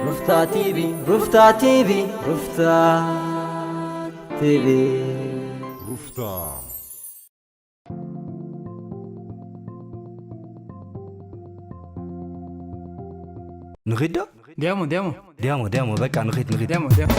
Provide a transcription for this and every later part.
ሩፍታ ቲቪ፣ ሩፍታ ቲቪ፣ ሩፍታ ቲቪ። ሩፍታ። ንኺድ ዶ? ዲያሞ፣ ዲያሞ። ዲያሞ፣ ዲያሞ፣ በቃ ንኺድ፣ ንኺድ። ዲያሞ፣ ዲያሞ።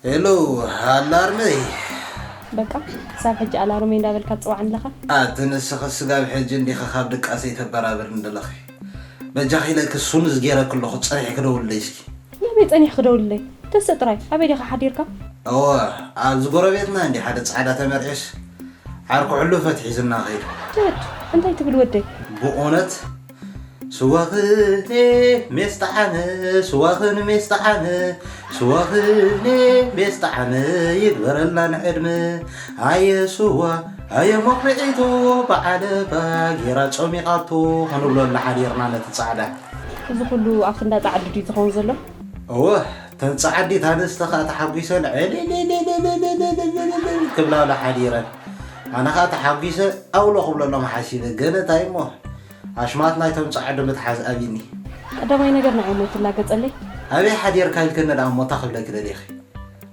ሄሎ፣ ኣላርመይ። በቃ፣ ክሳብ ሕጂ ኣላርመይ እንዳበልካ ትጽውዓኒ ኣለኻ? ኣቲ ንስኺ ስጋብ ሕጂ እንዲኺ ካብ ድቃሰይ ተበራብርኒ ዘለኺ። በጃኺ ኢለኪ ሱኑዝ ገይረኪ ኣለኹ፣ ጸኒሕኪ ደውልለይ እስኪ። ናበይ ጸኒሕኪ ደውልለይ? ተስእ ጥራይ፣ ኣበይ ዲኻ ሓዲርካ? እወ፣ ኣብዚ ጎረቤትና እንዲ ሓደ ጻዕዳ ተመርዒስ፣ ዓርኩ ሕሉፈት ሒዝና ኸይዱ። ጀድ፣ እንታይ ትብል ወደይ? ብእውነት ስዋኽን ሜስ ጠዓመ፣ ስዋኽን ሜስ ጠዓመ፣ ስዋኽን ሜስ ጠዓመ፣ ይግበረልና ንዕድመ። ኣየ ስዋ፣ ኣየ መኹርዒቱ፣ በዓል ባጌራ ጾሚቓቶ፣ ክንብለሉ ሓዲርና ነቲ ጻዕዳ። እዚ ኩሉ ኣብቲ እንዳ ጻዕዲ ድዩ ዝኸውን ዘሎ? እወ፣ እተን ጻዕዲት ኣንስቲ ኸኣ ተሓጒሰን ዕልልልልልልልልልልልል ክብላሉ ሓዲረን። ኣነ ኸኣ ተሓጒሰ ኣውሎ ክብለሎም ሓሲበ። ገለ እንታይ እሞ፣ ኣሽማት ናይቶም ጻዕዲ ምትሓዝ ኣብዩኒ። ቀዳማይ ነገር ንዓይ እሞ ኣይትላገጸለይ። ኣበይ ሓዲርካ ኢልክኒ ደኣ እሞ እንታይ ክብለኪ ደሊኺ?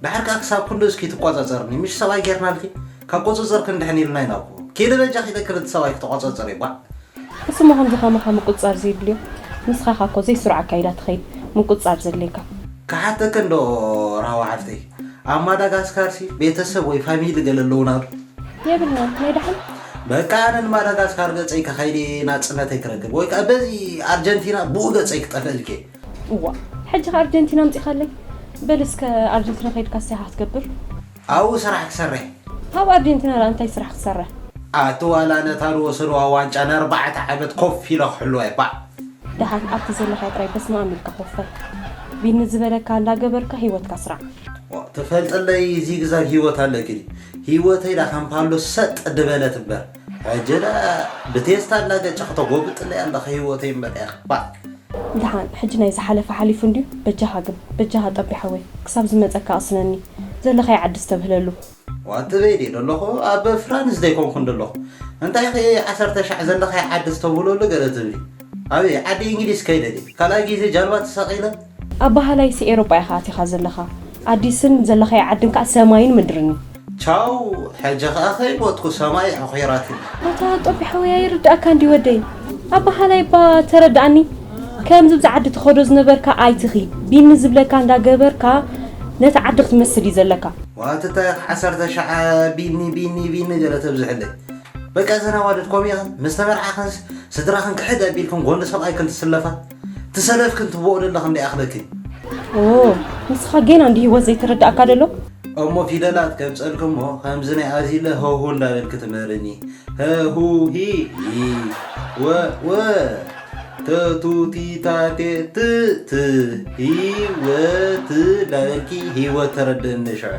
ደሓር ከኣ ክሳብ ክንዱ እስኪ ትቆጻጸርኒ፣ ምሽ ሰብኣይ ጌርናልኪ፣ ካብ ቁጽጽር ክንድሕን ኢልና ኢና እኮ። ኪዲ በጃኺ ኢለኪ ነቲ ሰብኣይ ክትቆጻጸሪ፣ ቧዕ። እሱ እሞ ከምዚ ከማኻ ምቁጽጻር ዘይድልዮ፣ ንስኻ እኮ ዘይስሩዕ ኣካይዳ ትኸይድ፣ ምቁጽጻር ዘድልየካ። ክሓተኪ እንዶ ራህዋ ሓፍተይ፣ ኣብ ማዳጋስካርሲ ቤተሰብ ወይ ፋሚሊ ገለ ኣለውና ዶ? የብልናን፣ ናይ ደሓን። በቃ ኣነ ንማዳጋስካር ገጸይ ከኸይደ ናጽነተይ ክረክብ፣ ወይ ከኣ በዚ ኣርጀንቲና ብኡ ገጸይ ክጠፍእልኪ። እዋ፣ ሕጂ ከ ኣርጀንቲና ኣምጺኻለይ? በል እስከ ኣርጀንቲና ከይድካ እንታይ ኢኻ ክትገብር? ኣብኡ ስራሕ ክሰርሕ። ኣብ ኣርጀንቲና ደኣ እንታይ ስራሕ ክትሰርሕ? ኣቲ ዋላ ነታ ዝወሰድዋ ዋንጫ ንኣርባዕተ ዓመት ኮፍ ኢለ ክሕልዋ እየ፣ ባዕ። ደሓን ኣብቲ ዘለኻዮ ጥራይ በስመ ኣብ ኢልካ ኮፍ በል። ቢኒ ዝበለካ እንዳገበርካ ህይወትካ ስራዕ። ዋ፣ ትፈልጥለይ ዚግዛግ ህይወት ኣለኪ ድዩ? ህይወተይ ደኣ ከም ፓሎ ሰጥ ድበለት እምበር። ሕጂ ደኣ ብቴስታ እንዳገጨ ክተጎብጥለይ ኣለኺ ህይወተይ እምበር እያ፣ ባዕ። ደሓን፣ ሕጂ ናይ ዝሓለፈ ሓሊፉ እንድዩ። በጃኻ ግን፣ በጃኻ ጠቢ ሓወይ፣ ክሳብ ዝመጸካ ኣስነኒ። ዘለኻዮ ዓዲ ዝተብህለሉ። ዋት በይ ድየ ደለኹ፣ ኣብ ፍራንስ ዘይኮንኩን ደለኹ። እንታይ ኸ ዓሰርተ ሻዕ ዘለኻዮ ዓዲ ዝተብህለሉ ገለ ትብሊ? ኣበይ፣ ዓዲ እንግሊዝ ከይደ ድየ? ካልኣይ ግዜ ጃልባ ተሰቒለ? ኣብ በሃላይሲ ኤሮጳ ኢኻ ኣቲኻ ዘለኻ። ኣዲስን ዘለኻዮ ዓድን ከኣ ሰማይን ምድርን እዩ። ቻው፣ ሕጂ ኸኣ ከይሞትኩ ሰማይ ሑኺራትኒ። ኣታ ጦቢ ሓወይ ኣይርድኣካ እንዲ ወደይ። ኣባሃላይ እባ ተረድኣኒ። ከምዚ ብዚ ዓዲ ትኸዶ ዝነበርካ ኣይትኺድ። ቢኒ ዝብለካ እንዳገበርካ ነቲ ዓዲ ክትመስል እዩ ዘለካ። ዋትታ ኢኻ ዓሰርተ ሻዕ ቢኒ፣ ቢኒ፣ ቢኒ ገለ ተብዝሕለይ። በቃ እዘን ኣዋልድ ከምኡ ኢኽን፣ ምስ ተመርዓኽንስ ስድራኽን ክሕድ ኣቢልክን ጎኒ ሰብኣይክን ትስለፋ። ትሰለፍክን ትብኦ ዘለኽን ዶ ይኣኽለክን? ኦ፣ ንስኻ ጌና እንዲ ህይወት ዘይተረድኣካ ደሎ? እሞ ፊደላት ከምጸልክሞ ከምዚ ናይ ኣዚለ ሀሁ እንዳበልክ ትምህርኒ። ሀሁ ሂ ሂ ወ ወ ተቱ ቲ ታ ቴ ት ት ሂ ወ ት እንዳበልኪ ሂወት ተረድእኒ ሽዑ።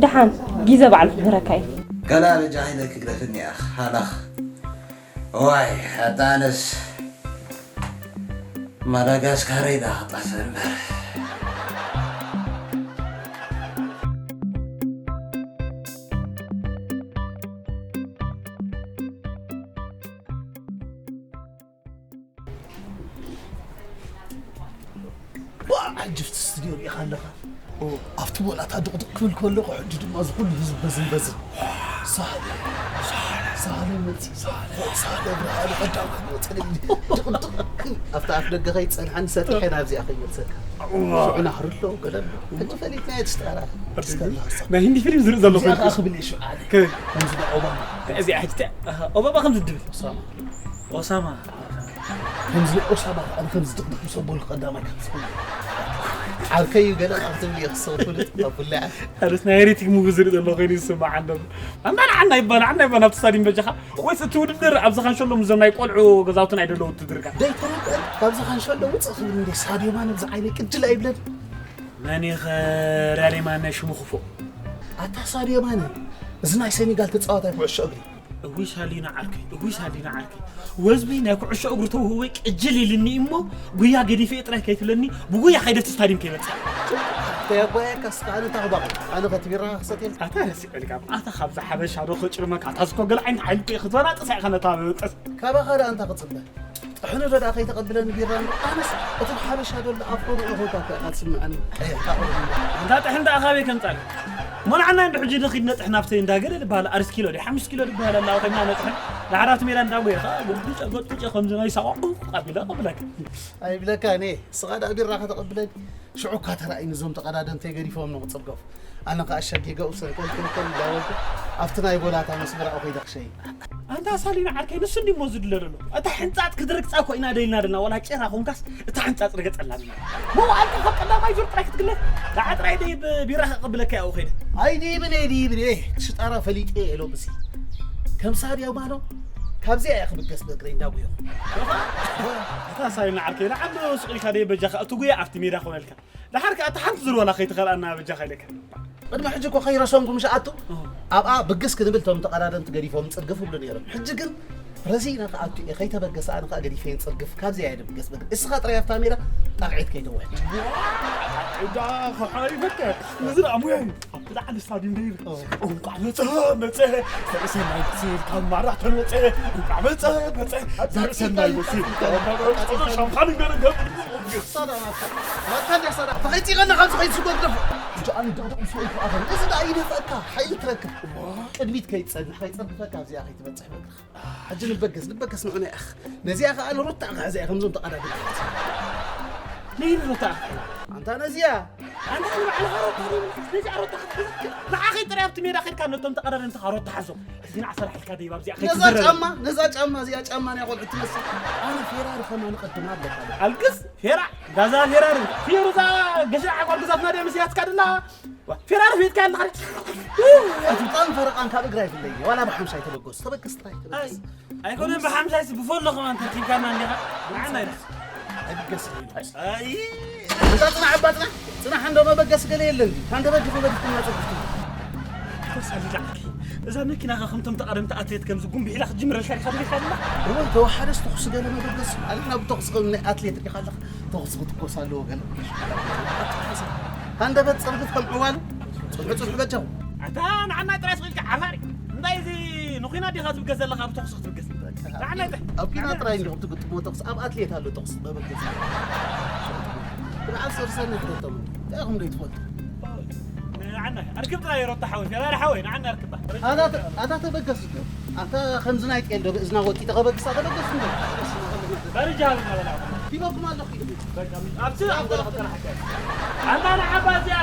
ደሓን ግዜ ባዕሉ ክምህረካ እዩ። ከላ በጃ ሂለ ክግደፍኒ ኣኽ ሃላኽ። ዋይ ኣጣነስ ማዳጋስካረይ ዳኽጣት እምበር። ሕጅፍቲ ስትድዮ ሪኢኻ ኣለኻ ኣብቲ ቦላታ ድቕድቕ ክብል ከለኹ ሕጂ ድማ እዚ ኩሉ ህዝብ በዝን በዝን ሳለ ሳለ መፅእ ሳለ ሳለ ብርሃኑ ቀዳማይ መፀለይ ድቕድቕ ክብል ኣብቲ ኣፍ ደገ ከይፀንሐኒ ሰጢሐ ናብዚኣ ከይመልሰካ ሽዑ ናህሪ ኣሎ ገለ ኣሎ ሕጂ ፈሊጥና የትስጠራ ናይ ሂንዲ ፊልም ዝርኢ ዘሎ እዚኣ ከዓ ክብል እየ ሽዑ ኣነ ከምዚ ኦባማ እዚኣ ሕጂ ኦባማ ከምዚ ድብል ኦሳማ ከምዚ ናይ ኦሳማ ኣነ ከምዚ ድቕድቕ ምስ ኣቦልኩ ቀዳማይ ከም ዝኸውን ዓርከይ እዩ ገለ ካብ ትብል እየ ክሰብ ፍሉጥ ካብ ፍላዕ ኣነስ ናይ ሄሬቲክ ሙቪ ዝርኢ ዘሎ ኮይኑ ይስማዕ ኣሎ ኣምባና ዓና ይባና ዓና ይባና ኣብቲ ስታዲም በጃኻ ወይስ እቲ ውድድር ኣብዚ ካንሸሎ ምስዞም ናይ ቆልዑ ገዛውትን ኣይደለዉ ትድርጋ ደይተረድአ ካብዚ ካንሸሎ ውፅእ ክብል እንደ ሳድዮ ማነ ብዚ ዓይነይ ቅድል ኣይብለን መን ኢኸ ሪያሌ ማነ ሽሙ ክፉእ ኣታ ሳድዮ ማነ እዚ ናይ ሴኔጋል ተፃዋታይ ኩዕሾ እግሪ እውይ ሳሊና ዓርከይ እውይ ሳሊና ዓርከይ ወዝቢ ናይ ኩዕሾ እግሪ ተውህወይ ቅጅል ኢልኒ እሞ ጉያ ገዲፈ ጥራይ ከይትብለኒ ብጉያ ከይደቲ ስታዲም ከይበፅሕ ተያጓየካ ስካ ኣነ ታኽባቑ ኣነ ከትቢራ ክሰትየል ኣታ ረሲዐልካ ኣታ ካብዛ ሓበሻ ዶ ክጭርመካ ኣታ ዝኮ ገለ ዓይነት ሓይሊ ክትበላጥስ ኢኻ ነታ መበጠስ ካባኻ ደኣ እንታይ ክፅበ ጥሕኒ ዶ ደኣ ከይተቐብለኒ ቢራ እምበር ኣነስ እቲ ብሓበሻ ዶ ኣፍሮ ዶ ኢኹ ካብ ከኣ ትስምዐኒ ቀይሕካ ቁርብ እምበር እንታ ጥሕን ደኣ ካበይ ከምጻል ሞናዓና እንዲ ሕጂ ንኺድ ነጥሕ ናብቲ እንዳ ገለ ዝበሃል ኣርስ ኪሎ ድዩ ሓሙሽተ ኪሎ ዝበሃል ኣላ ኮይና ነጥሕ ዳሕራብቲ ሜዳ እንዳ ጎይኻ ጎጥጭ ጎጥጭ ከምዚ ናይ ሳቋ ኣቢለ ቀብለካ ኣይብለካ እኔ ስኻ ደኣ ቢራ ከተቐብለኒ ሽዑ እኳ ተራእዩኒ እዞም ተቐዳደምተይ ገዲፎም ንኽጽርገፉ ኣነ ኸኣ ሸጊገ ውሰድ ከልከልከል እንዳበልኩ ኣብቲ ናይ ጎላታ መስመር ኣብኡ ከይደ ክሸይን ኣንታ ሳሊና ዓርከይ ንሱ እንዲሞ ዝድለ ዘሎ እታ ሕንጻጽ ክድርግጻ እኮ ኢና ደሊና ደልና ዋላ ጭራ ኮንካስ እታ ሕንጻጽ ርገጸላ ደልና መዋኣልካ ካብ ቀዳማይ ዙር ጥራይ ክትግለፍ ደዓ ጥራይ ደይ ቢራ ከቐብለካ ያው ኸይደ ኣይዲብን ኣይዲብን ሽጣራ ፈሊጠ የሎ ብሲ ከም ሳድያ ማሎ ካብዚኣ እያ ክብገስ በእግረይ እንዳጉዮ እታ ሳሊና ዓርከይ ንዓንዶ ስቕ ኢልካ ደይ በጃኻ እቲ ጉያ ኣብቲ ሜዳ ኮነልካ ደሓር ከኣ እታ ሓንቲ ዝርወና ከይትኸልኣና በጃኻ ኢለካ ቅድሚ ሕጂ እኮ ከይረሰንኩ ምሽ ኣቱ ኣብኣ ብግስ ክንብል እቶም ተቐዳደምቲ ገዲፎም ጽርግፍ ይብሉ ነይሮም ሕጂ ግን ረዚእና ክኣቱ እየ ከይተበገሰ ኣነ ከዓ ገዲፈ እየ ጽርግፍ ካብዚ እየ ድብገስ በግር እስኻ ጥራይ ኣብታ ሜዳ ጣቕዒት ከይተውሕድ ዳ ከሓሪፈከ እዚ ደኣ ሙያ እዩ ኣብቲ ላዕሊ ስታዲም ደይብ እንቋዕ መፀ መፀ ዘርእሰናይ ስል ካብ ማራቶን መፀ እንቋዕ መፀ መፀ ዘርእሰናይ ስል ሻምፓን ገረገብ ተኸይፂቐና ካብ ዝኸይድ ስጎግደፎ ሕጂ ኣነ ደቕደቕ ምስ ወይቱ ኣኸል እዚ ደኣ ይደፍአካ ሓይሊ ትረክብ ቅድሚት ከይትፀንሕ ከይፀርግፈካ ኣብዚኣ ከይትበፅሕ በግርኻ ሕጂ ንበገስ ንበገስ ንዑና ኢኽ ነዚኣ ከዓ ንሩታ ክሕዛ እየ ከምዞም ተቐዳደምቲ ነይ ንሩታ ኣንታ ነዚኣ ኣንታ ንባዕልኻ ሩታ ዘይብልካስ ነዚኣ ሩታ ክትሕዘት ንዓ ከይጥራይ ኣብቲ ሜዳ ከድካ ነቶም ተቐዳደምትኻ ሩታ ሓዞም ሕዚና ዓሰር ሓልካ ደይብ ኣብዚኣ ነዛ ከይትዝረብ ጫማ ነዛ ጫማ እዚኣ ጫማ ናይ ቆልዑ ትመስል ኣነ ፌራሪ ከማን ቀድማ ኣለካ ኣልግስ ፌራ ጋዛ ፌራሪ ፊሩዛ ገዛ ዓቋል ግዛትና ደይ መስያትካ ድላ ፌራሪ ፊትካ ኣለኻ ኣፍጣን ፈረቓን ካብ እግራ ይፍለይ ዋላ ብሓምሻይ ተበገሱ ተበገስ ጥራይ ተበገስ ኣይኮነን ብሓምሻይስ ብፎሎ ከማን ተርኪብካና እንዲኻ ንዓና ኢና ኣይብገስ ኣይ እንዳ ፅናሕ እባ ፅናሕ ፅናሕ እንዶ መበገሲ ገለ የለን ካንተ በድኹ በድኩና ፅብቲ ተሳሊላ እዛ መኪናኻ ከምቶም ተቐደምቲ ኣትሌት ከምዚ ጉንቢሒላ ክትጅምረልካ ዲኻ ትሪካ ኣለኻ እወ ተወሓደስ ተኹሲ ገለ መበገሲ ኣንሕና ብተኹሲ ከም ናይ ኣትሌት ዲኻ ኣለኻ ተኹሲ ክትኮስ ኣለዎ ገለ ሃንደበት ፀርግፍ ከም ዕዋሉ ፅንሑ ፅንሑ በጃኹም ኣታ ንዓና ጥራይ ስቕ ኢልካ ዓፋሪ እንታይ እዚ ንኹናት ዲኻ ትብገስ ዘለኻ ብተኹሲ ክትብገስ ንዓና እንታይ ኣብ ኲናት ጥራይ እንዲኹም ትግጥምዎ ተኹሲ ኣብ ኣትሌት ኣሎ ተኹሲ መበገሲ ብዓል ሰርሰና ሕደቶም እንታይ ኢኹም ዶ ይትፈልጡ ንዓና ኣርክብ ጥራይ ሮታ ሓወይ ፌራሪ ሓወይ ንዓና ኣርክባ ኣታ ተበገስ ኣታ ከምዚ ናይ ጤል ዶ ብእዝና ወጢ ተኸበግሳ ተበገስ እንዶ ባርጃ ሃብና በላ ሂበኩም ኣለኹ ኣብቲ ኣንጎላ ከተናሓካ ኣንታ ንዓባ እዚኣ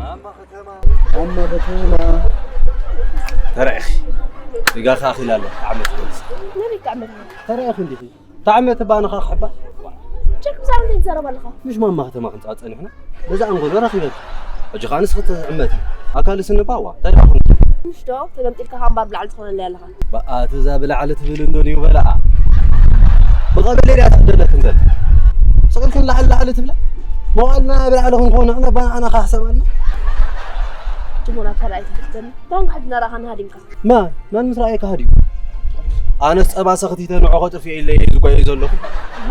ኣማ ከተማ። ኣማ ከተማ። ተረእኺ። ሪጋ ከኣ ኣኺላ ኣሎ። ዓመት ይበልጽ። ነቢይ ከኣ መድሃኒ። ተረእኺ እንዲኺ። ታዕመ ትባንኻ ክሕባ። ቸክ ብዛዕባ እንታይ ትዛረብ ኣለኻ? ምሽ ማማ ከተማ ክንጻ ጸኒሕና። በዛ ኣንጎሎ ረኺበት። ሕጂ ኸኣ ንስኺ ትዕመቲ። ኣካል ስንባዋ። እንታይ ደኣ ኹን? ምሽ ዶ ተገምጢልካ ካብ እምባር ብላዕሊ ትኾነለይ ኣለኻ? በኣቲ እዛ ብላዕሊ ትብል እንዶ ንዩ በላኣ። ብቐበሌ ድያ ትዕደለክን ዘላ። ስቕልክን ላዕሊ ላዕሊ ትብላ። መዋልና ብላዕሊ ክንኮን ንሕና ባንዓና ካሕሰባልና። ጅሞና ካልኣይ ትብልተኒ። ባንክ ሕጂ ናራኻ ንሃዲምካ። ማን? ማን ምስ ረኣየካ ሃዲሙ? ኣነስ ጸባ ሰኽቲተ ንዕኾ ጥፊኤ ኢለ እየ ዝጓየ ዘለኹ።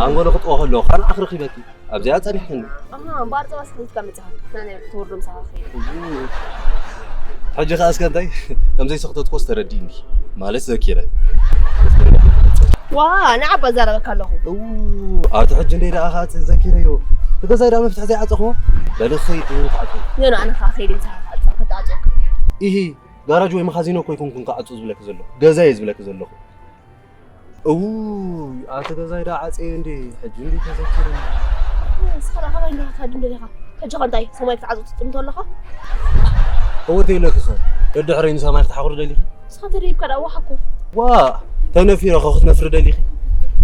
ኣንጎሎ ክጥወ ከለኹ፣ ካን ዓኽ ረኺበኪ። ኣብዚኣ ጸኒሕክኒ። ኣሃ፣ እምበኣር ጸባ ሰኽቲትካ መጺኻ። ናናይ ትወርዶ ምሳኻ ኸይደ። ሕጂ ኸኣ እስከ እንታይ? ከም ዘይሰኽተትኮስ ተረዲእኒ። ማለት ዘኪረ። ዋ፣ ንዓባ እዛረበካ ኣለኹ። እው፣ ኣቲ ሕጂ እንደ ደኣ ኸኣ ዘኪረዮ። እቲ ገዛይ ደኣ መፍትሒ ዘይዓጸኽዎ? በሊ ኸይድ፣ ተዓጸ። ዮና፣ ኣነ ኸኣ ኸይደ ምሳኻ ክዓጽ-፣ ክተዓጽወካ። ኢሂ፣ ጋራጅ ወይ መኻዚኖ እኮ ኣይኮንኩን ክዓጹ ዝብለኪ ዘለኹ። ገዛ እየ ዝብለኪ ዘለኹ። እውይ፣ ኣቲ ገዛይ ደኣ ዓጽየ እንዴ፣ ሕጂ እንዴ ተዘኪሩኒ። ንስኻ ደኣ ካባይ እንዲኻ ትሃድም ደሊኻ? ሕጂ ኸ እንታይ፣ ሰማይ ክትዓጽው ትጥምቶ ኣለኻ? እወ ተይለኪ ኸ፣ ደድሕረይ ንሰማይ ክትሓኹሪ ደሊኺ? ንስኻ ተደይብካ ደኣ ዋሓኮ። ዋእ፣ ተነፊረ ኸ ክትነፍሪ ደሊኺ?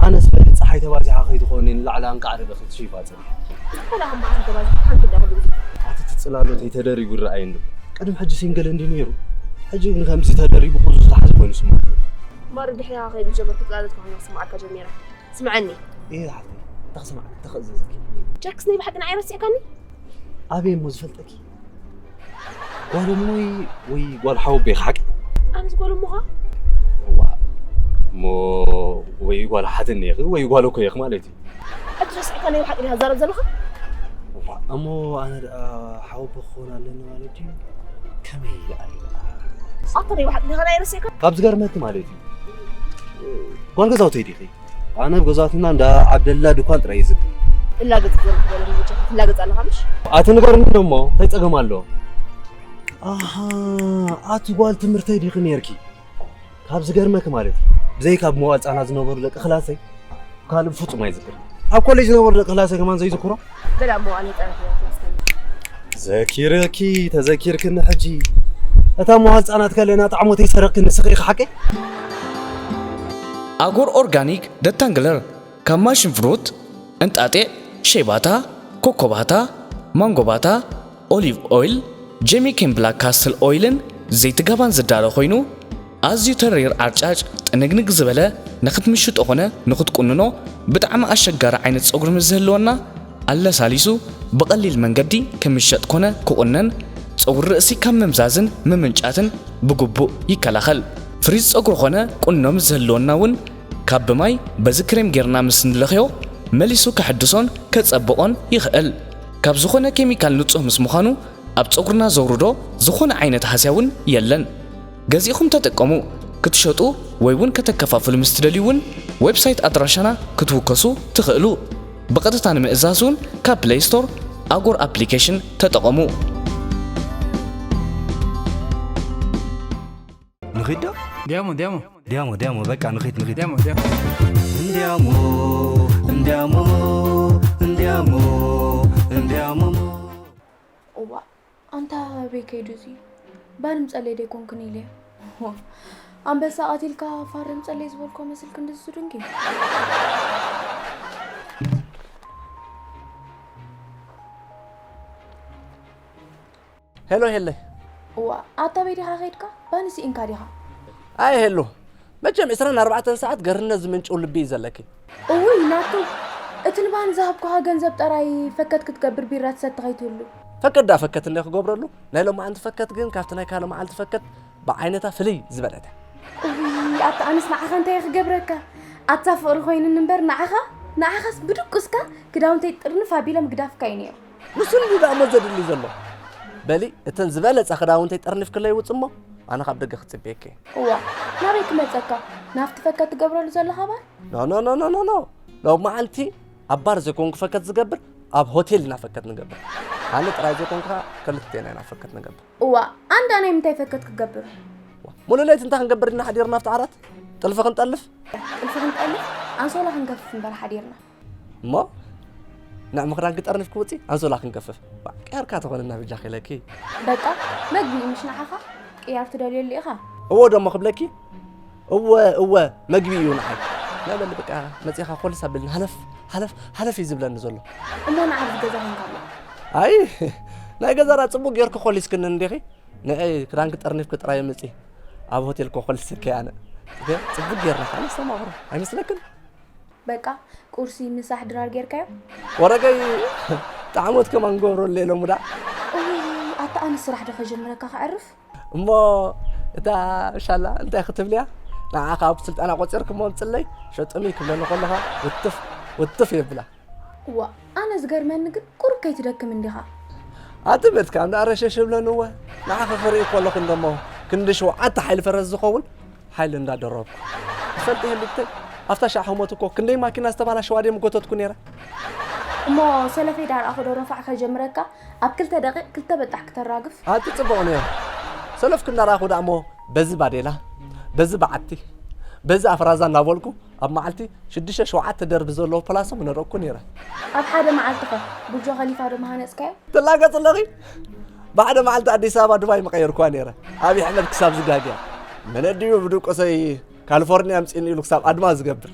ኣነስ በሊ ጸሓይ ተባዚሓ ከይትኾኒ ንላዕሊ ኣንቃዕሪረ ክትሽይፋ ጸኒሐ። እንታይ ደኣ ከም መዓልቲ ተባዚሑ ሓንቲ እንዳ ኩሉ ግዜ። ኣቲ እቲ ጽላሎተይ ተደሪቡ ይረኣየኒ። ቅድም ሕጂ ሲንግል እንዲ ነይሩ። ሕጂ ግን ከምዚ ተደሪቡ ቁዙ ዝተሓዘ ኮይኑ ስምዓኒ። ማሪ ድሕሪኻ ከይዱ ጀመርኩ ጽላሎትካ ኮይኑ ክስምዓካ ጀሚረ። ስምዓኒ። እየ ሓፍተይ፣ እንታይ ክስምዓካ፣ እንታይ ክእዘዘኪ? ጃክስ ናይ ብሓቂ ንዓይ ረሲዕካኒ? ኣበይ እሞ ዝፈልጠኪ? ጓል እሞይ ወይ ጓል ሓወቦይ ኢኺ ሓቂ? ኣነስ ጓል እሞኻ? እዋ፣ እሞ ወይ ጓል ሓትኒ ኢኺ ወይ ጓል እኮ ኢኺ ማለት እዩ። ሕጂ ረሲዕካ ናይ ብሓቂ ዲኻ ትዛረብ ዘለኻ? እዋ፣ እሞ ኣነ ደኣ ሓወቦ ክኸውን ኣለኒ ማለት ድዩ? ከመይ ኢለ ኣነ ደኣ? ኣታ ናይ ብሓቂ ዲኻ ናይ ረሲዕካ? ካብ ዝገርመኪ ማለት እዩ። ጓል ገዛውተይ ዲኺ? ኣነ ኣብ ገዛትና እንዳ ዓብደላ ድኳን ጥራይ ይዝክር። እላገጽ ዘለኹ በለኒ ብቻ፣ ትላገጽ ኣለኻ ምሽ? ኣቲ ንገርኒ ደሞ፣ እንታይ ጸገም ኣለዎ? ኣሃ፣ ኣቲ ጓል ትምህርተይ ዲኺ ነርኪ? ካብ ዝገርመኪ ማለት እዩ፣ ብዘይካ ኣብ መዋል ህጻናት ዝነበሩ ደቂ ክላሰይ፣ ካልእ ብፍጹም ኣይዝክርን። ኣብ ኮሌጅ ዝነበሩ ደቂ ክላሰይ ከማን ዘይዝክሮ? ገለ ኣብ መዋል ህጻናት ኢና ክላስ ከለና። ዘኪረኪ፣ ተዘኪርክኒ ሕጂ። እታ መዋል ህጻናት ከለና ጣዕሞተይ ሰረቅክኒ ንስኺ ኢኺ ሓቀይ? ኣጎር ኦርጋኒክ ደታንግለር ካብ ማሽን ፍሩት፣ እንጣጢዕ፣ ሸይባታ፣ ኮኮባታ፣ ማንጎባታ፣ ኦሊቭ ኦይል፣ ጀሚክን ብላክ ካስትል ኦይልን ዘይቲ ጋባን ዝዳሎ ኮይኑ፣ ኣዝዩ ተሪር ዓርጫጭ ጥንግንግ ዝበለ ንኽትምሽጦ ኾነ ንኽትቁንኖ ብጣዕሚ ኣሸጋሪ ዓይነት ጸጉሪ ምስ ዝህልወና ኣለሳሊሱ ብቐሊል መንገዲ ክምሸጥ ኮነ ክቑነን ጸጉሪ ርእሲ ካብ ምምዛዝን ምምንጫትን ብግቡእ ይከላኸል። ፍሪዝ ጸጉሪ ኾነ ቁኖ ምስ ዝህልወና እውን ካብ ብማይ በዚ ክሬም ጌርና ምስ ንለኽዮ መሊሱ ከሐድሶን ከጸብቖን ይኽእል። ካብ ዝኾነ ኬሚካል ንጹህ ምስ ምዃኑ ኣብ ጸጉርና ዘውርዶ ዝኾነ ዓይነት ሃስያ እውን የለን። ገዚእኹም ተጠቀሙ። ክትሸጡ ወይ እውን ከተከፋፍሉ ምስ ትደልዩ እውን ዌብሳይት ኣድራሻና ክትውከሱ ትኽእሉ። ብቐጥታ ንምእዛዝ እውን ካብ ፕለይ ስቶር ኣጎር ኣፕሊኬሽን ተጠቐሙ። ንኺድ ዶ? ዲያሞ፣ ዲያሞ። ዲያሞ፣ ዲያሞ፣ በቃ ንኺድ፣ ንኺድ። ዲያሞ፣ ዲያሞ። እንዲያሞ፣ እንዲያሞ፣ እንዲያሞ፣ እንዲያሞ። እዋ፣ ኣንታ ኣበይ ከይዱ እዚ? ባንም ጸለይ ደይኮንኩን ኢለ። ኣንበሳ ቀቲልካ ፋርም ጸለይ ዝበልኮ መስልክ እንደዚ ድንጊ? ሄሎ ሄለ። እዋ፣ ኣታ ኣበይ ዲኻ ከይድካ? ባኒ ስኢንካ ዲኻ? ኣይ ሄሎ፣ መቸም ዕስራን ኣርባዕተን ሰዓት ገርነት ዝምንጭው ልቢ እዩ ዘለኪ። እውይ ናቱ፣ እቲ ንባኒ ዝሃብኩኻ ገንዘብ ጠራይ ፈከት ክትገብር ቢራ ትሰቲ ከይትህሉ። ፈከት ደኣ ፈከት እንደ ክገብረሉ፣ ናይ ሎማዓንቲ ፈከት ግን ካብቲ ናይ ካልእ መዓልቲ ፈከት ብዓይነታ ፍልይ ዝበለት እያ። እውይ ኣታ ኣነስ ንዓኻ እንታይ እየ ክገብረካ? ኣታ ፍቕሪ ኮይኑኒ እምበር ንዓኻ፣ ንዓኻስ ብድቁስካ ክዳውንተይ ጥርንፍ ኣቢለ ምግዳፍካ እዩ ነይሩ። ንሱ እንድዩ ደኣ እሞ ዘድሊ ዘሎ። በሊ፣ እተን ዝበለጻ ክዳውንተይ ጠርኒፍክለይ ውጽ እሞ፣ ኣነ ካብ ደገ ክጽበየኪ እየ። እዋ ናበይ ክመፀካ? ናብቲ ፈከት ትገብረሉ ዘለኻ ባር? ኖ ኖ ኖ ኖ ኖ ኖ ሎም መዓልቲ ኣብ ባር ዘይኮንኩ ፈከት ዝገብር፣ ኣብ ሆቴል ኢና ፈከት ንገብር። ኣነ ጥራይ ዘይኮንኩ ከዓ ክልቴና ኢና ፈከት ንገብር። እዋ ኣንዳ ናይ ምንታይ ፈከት ክገብር? ሙሉእ ለይቲ እንታይ ክንገብር ኢና ሓዲርና ኣብቲ ዓራት? ጥልፊ ክንጠልፍ? ጥልፊ ክንጠልፍ ኣንሶላ ክንገፍፍ እምበር ሓዲርና። እሞ ንዕ ምኽዳን ክጠርንፍ ክውፂ ኣንሶላ ክንገፍፍ። ባ፣ ቀያርካ ተኾነና ብጃኺ ኢለኪ። በቃ መግቢ እዩ ምሽ ንዓኻ? ቅያር ትደልየሉ ኢኻ? እዎ ደሞ ክብለኪ? እወ እወ መግቢ እዩ ንዓይ። ናይ በሊ በቃ መፂኻ ኮልስ ኣብልኒ ሃለፍ ሃለፍ ሃለፍ እዩ ዝብለኒ ዘሎ። እሞ ንዓብ ዝገዛ ኮንካ ኣሎ። ኣይ ናይ ገዛና ፅቡቅ ጌርኪ ኮሊስክኒ እንዲኺ። ንዒ ክዳንኪ ጠርኒፍኪ ጥራይ ምፂ። ኣብ ሆቴል ኮ ኮሊስኪ ኣነ። ግን ፅቡቅ ጌርና ከዓ ነስተማቕሮ ኣይመስለክን? በቃ ቁርሲ ምሳሕ ድራር ጌርካዮ? ወረገይ ጣዕሞት ከማን ገብረሉ ኢሎም ዳ። እውይ ኣታ ኣነ ስራሕ ዶ ከጀምረካ ከዕርፍ? እሞ እታ ሻላ እንታይ ክትብልያ? ንዓ ካብ ስልጠና ቆፂርክሞ ምፅለይ ሸጥሚ ክብለኒ ከለኻ ውትፍ ውትፍ የብላ። እዋ ኣነ ዝገርመኒ ግን ቁሩብ ከይትደክም እንዲኻ። ኣቲ ቤትካ እንዳ ረሸሽ ብለንወ ንዓኺ ክርኢ ከለኹ እንደሞ ክንዲ ሸውዓተ ሓይሊ ፈረስ ዝኸውን ሓይሊ እንዳደረብኩ ትፈልጢ ህልተይ ኣብታ ሻዕ ህሞት እኮ ክንደይ ማኪና ዝተባላሸዋ ድየ ምጎተትኩ ነይረ። እሞ ሰለፈይ ዳርኣ ክዶ ረፋዕ ከጀምረካ ኣብ ክልተ ደቂቕ ክልተ በጣሕ ክተራግፍ። ኣቲ ጽቡቕ ነይሩ። ሰለፍኪ እንዳረኣኹ ደኣ እሞ በዚ ባዴላ በዚ በዓቲ በዚ ኣፍራዛ እናበልኩ ኣብ መዓልቲ ሽዱሽተ ሸውዓተ ደርቢ ዘለዎ ፕላሶም ነረኩ ነይረ። ኣብ ሓደ መዓልቲ ኸ ቡርጆ ኸሊፋ ዶ ምሃነጽካዮ? ትላገጽ ኣለኺ? ብሓደ መዓልቲ ኣዲስ ኣበባ ዱባይ ምቐየርኩዋ ነይረ። ኣብይ ኣሕመድ ክሳብ ዝጋግያ መን ኣዲኡ ብድቆሰይ ካሊፎርኒያ ኣምጺእኒ ኢሉ ክሳብ ኣድማ ዝገብር።